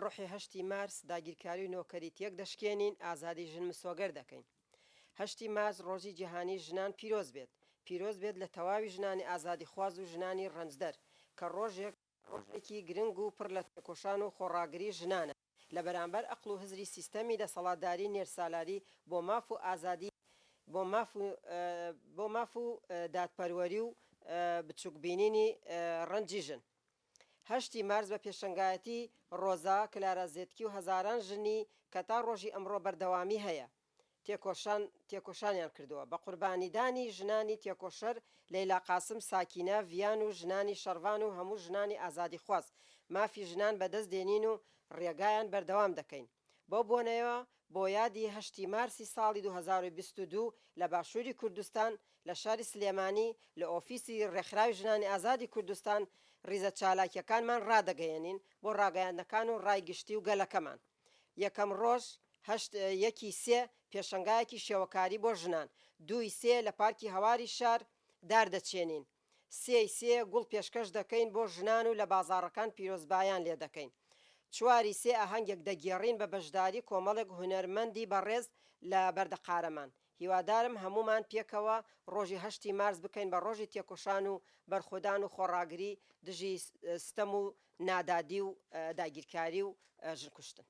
ڕۆحی هەشتی مارس داگیرکاری و نۆکەری تێک دەشکێنین، ئازادی ژن مسۆگەر دەکەین. هەشتی مارس ڕۆژی جیهانی ژنان پیرۆز بێت. پیرۆز بێت لە تەواوی ژنانی ئازادیخواز و ژنانی ڕەنجدەر، کە ڕۆژێک، ڕۆژێکی گرنگ و پڕ لە تێکۆشان و خۆڕاگری ژنانە لە بەرامبەر ئەقڵ و هزری سیستەمی دەسەڵاتداری نێرسالاری بۆ ماف و ئازادی بۆ ماف و بۆ ماف و دادپەروەری و بچوکبینینی ڕەنجی ژن. هەشتی مارس بە پێشەنگایەتی ڕۆزا، کلارا زێتکی و هەزاران ژنی کە تا ڕۆژی ئەمڕۆ بەردەوامی هەیە تێکۆشان تێکۆشانیان کردووە، بە قوربانیدانی ژنانی تێکۆشەر لەیلا قاسم، ساکینە، ڤیان و ژنانی شەڕڤان و هەموو ژنانی ئازادیخواز مافی ژنان بەدەست دێنین و ڕێگایان بەردەوام دەکەین. بەو بۆنەیەوە بۆ یادی هەشتی مارسی ساڵی 2022 لە باشووری کوردستان لە شاری سلێمانی لە ئۆفیسی ڕێکخراوی ژنانی ئازادی کوردستان ڕیزە چالاکییەکانمان ڕادەگەیەنین بۆ ڕاگەیاندنەکان و ڕای گشتی و گەلەکەمان. یەکەم ڕۆژ هەشت یەکی سێ پێشەنگایەکی شێوەکاری بۆ ژنان، دووی سێ لە پارکی هەواری شار دار دەچێنین، سێی سێ گوڵ پێشکەش دەکەین بۆ ژنان و لە بازاڕەکان پیرۆزبایان لێ دەکەین. چواری سێ ئاهەنگێک دەگێڕین بە بەشداری کۆمەڵێک هونەرمەندی بەڕێز لە بەردەقارەمان. هیوادارم هەموومان پێکەوە ڕۆژی هەشتی مارس بکەین بە ڕۆژی تێکۆشان و بەرخۆدان و خۆڕاگری دژی ستەم و نادادی و داگیرکاری و ژنکوشتن.